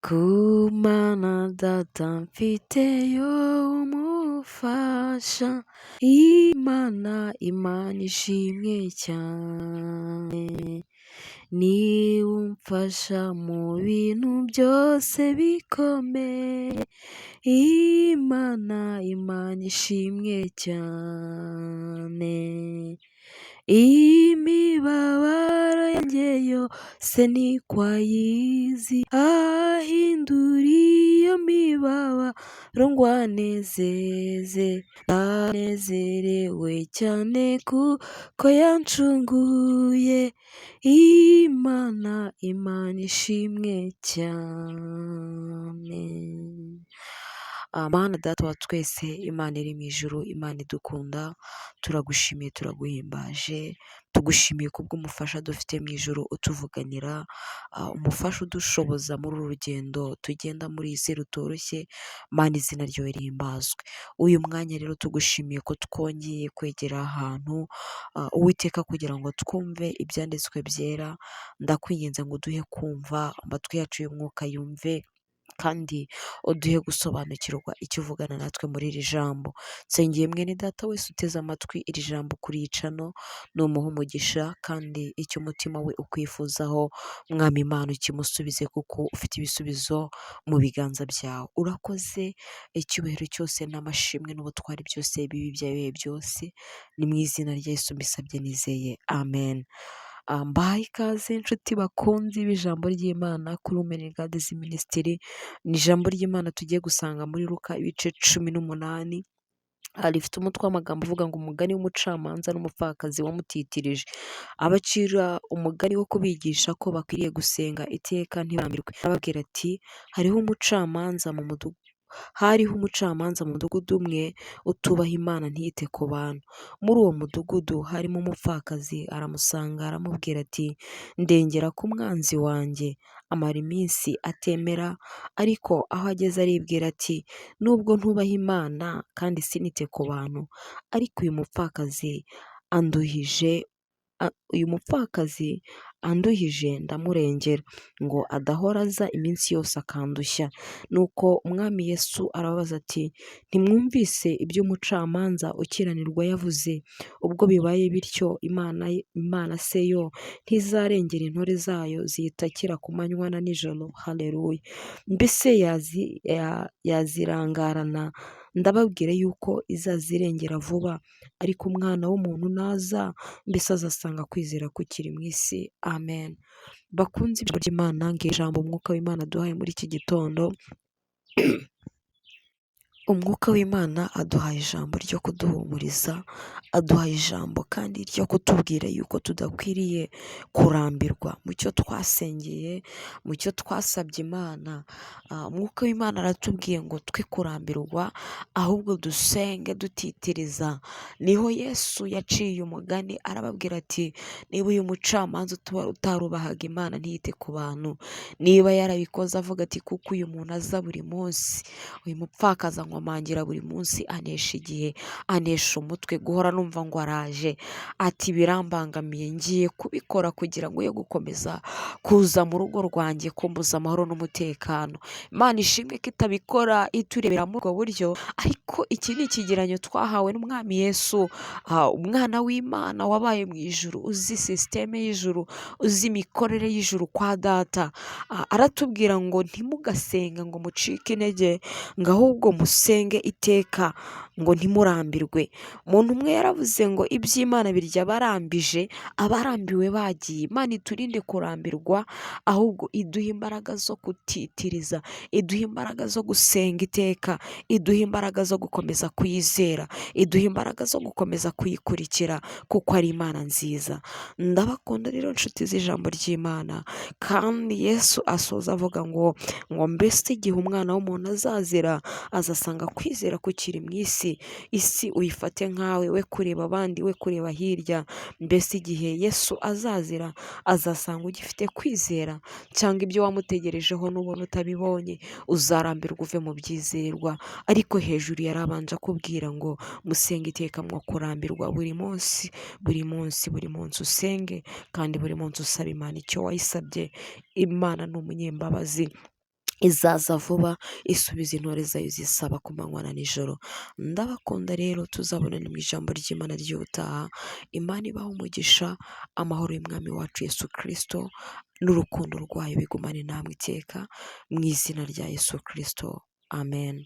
Ku Mana Data mfiteyo umufasha, Imana, Imana ishimwe cyane, niwe umfasha mu bintu byose bikomeye, Imana, Imana ishimwe cyane. Imibabaro yanjye yose niko ayizi, ahindura iyo mibabaro ngo anezeze, ndanezerewe cyane kuko yancunguye, Imana, Imana ishimwe cyane. Mana Data wa twese, Imana iri mu ijuru, Imana idukunda, turagushimiye, turaguhimbaje, tugushimiye kubw'umufasha dufite mu ijuru utuvuganira, umufasha udushoboza muri uru rugendo tugenda muri iyi si rutoroshye. Mana, izina ryawe rihimbazwe. Uyu mwanya rero tugushimiye ko twongeye kwegera ahantu, Uwiteka, kugira ngo twumve ibyanditswe byera. Ndakwinginze ngo uduhe kumva, amatwi yacu y'umwuka yumve, kandi uduhe gusobanukirwa icyo uvugana natwe muri iri jambo. Nsengeye mwene data wese uteze amatwi iri jambo kuri iyi channel, numuha umugisha, kandi icyo umutima we ukwifuzaho, Mwami Imana, ukimusubize, kuko ufite ibisubizo mu biganza byawe. Urakoze, icyubahiro cyose n'amashimwe n'ubutwari byose bibi byawe byose, ni mu izina rya Yesu mbisabye nizeye, amen. Mbahaye ikaze, inshuti bakunzi b'ijambo ry'Imana kuri Women Guides Ministry. Ni ijambo ry'Imana tugiye gusanga muri Luka ibice 18, rifite umutwe w'amagambo uvuga ngo umugani w'umucamanza n'umupfakazi wamutitirije. Abacira umugani wo kubigisha ko bakwiriye gusenga iteka ntibarambirwe. Arababwira ati: Hariho umucamanza mu mudugudu umwe utubaha Imana ntiyite ku bantu. Muri uwo mudugudu harimo umupfakazi, aramusanga aramubwira ati: "Ndengera ku mwanzi wanjye." Amara iminsi atemera, ariko aho ageze aribwira ati: "Nubwo ntubaha Imana kandi sinite ku bantu, ariko uyu mupfakazi anduhije ndamurengera, ngo adahora aza iminsi yose akandushya." Nuko Umwami Yesu arababaza ati: "Ntimwumvise ibyo umucamanza ukiranirwa yavuze? Ubwo bibaye bityo, Imana se yo ntizarengera intore zayo ziyitakira ku manywa na nijoro? Haleluya! Mbese yazirangarana? Ndababwira yuko izazirengera vuba. Ariko Umwana w'umuntu naza, mbese azasanga kwizera kukiri mu isi?" Amen. Bakunzi ijambo ry'Imana, ngiye ijambo Umwuka w'Imana aduhaye muri iki gitondo. Umwuka w'Imana aduhaye ijambo ryo kuduhumuriza, aduhaye ijambo kandi ryo kutubwira yuko tudakwiriye kurambirwa mu cyo twasengeye, mu cyo twasabye Imana. Umwuka w'Imana aratubwiye ngo twe kurambirwa, ahubwo dusenge dutitiriza. Niho Yesu yaciye umugani, arababwira ati: "Niba uyu mucamanza utarubahaga Imana ntiyite ku bantu, niba yarabikoze avuga ati kuko uyu muntu aza buri munsi, uyu mupfakazi ankomangira buri munsi, anesha igihe, anesha umutwe, guhora numva ngo araje, ati birambangamiye, ngiye kubikora kugira ngo ye gukomeza kuza mu rugo rwanjye kumbuza amahoro n'umutekano." Imana ishimwe ko itabikora iturebera muri ubwo buryo, ariko iki ni ikigereranyo twahawe n'Umwami Yesu, umwana w'Imana wabaye mu ijuru, uzi système y'ijuru, uzi imikorere y'ijuru kwa Data. Aratubwira ngo ntimugasenga ngo mucike intege, ngo ahubwo musenge iteka, ngo ntimurambirwe. Umuntu umwe yaravuze ngo iby'Imana birya abarambije, abarambiwe bagiye. Imana iturinde kurambirwa, ahubwo iduhe imbaraga zo kutitiriza, iduhe imbaraga zo gusenga iteka, iduhe imbaraga zo gukomeza kuyizera, iduhe imbaraga zo gukomeza kuyikurikira, kuko ari Imana nziza. Ndabakunda rero, nshuti z'ijambo ry'Imana. Kandi Yesu asoza avuga ngo mbese igihe Umwana w'umuntu azazira, azasanga kwizera kukiri mu isi? Isi uyifate nkawe, we kureba abandi, we kureba hirya. Mbese igihe Yesu azazira, azasanga ugifite kwizera, cyangwa ibyo wamutegerejeho nubona utabibonye uzarambirwa uve mu byizerwa? Ariko hejuru yarabanje akubwira ngo musenge iteka mwo kurambirwa, buri munsi, buri munsi, buri munsi usenge, kandi buri munsi usaba Imana icyo wayisabye. Imana ni umunyembabazi. Izaza vuba isubiza intore zayo zisaba ku manywa na nijoro. Ndabakunda rero, tuzabonane mu ijambo ry'Imana ry'ubutaha. Imana ibahe umugisha, amahoro y'Umwami wacu Yesu Kristo n'urukundo rwayo bigumane namwe iteka, mu izina rya Yesu Kristo, amen.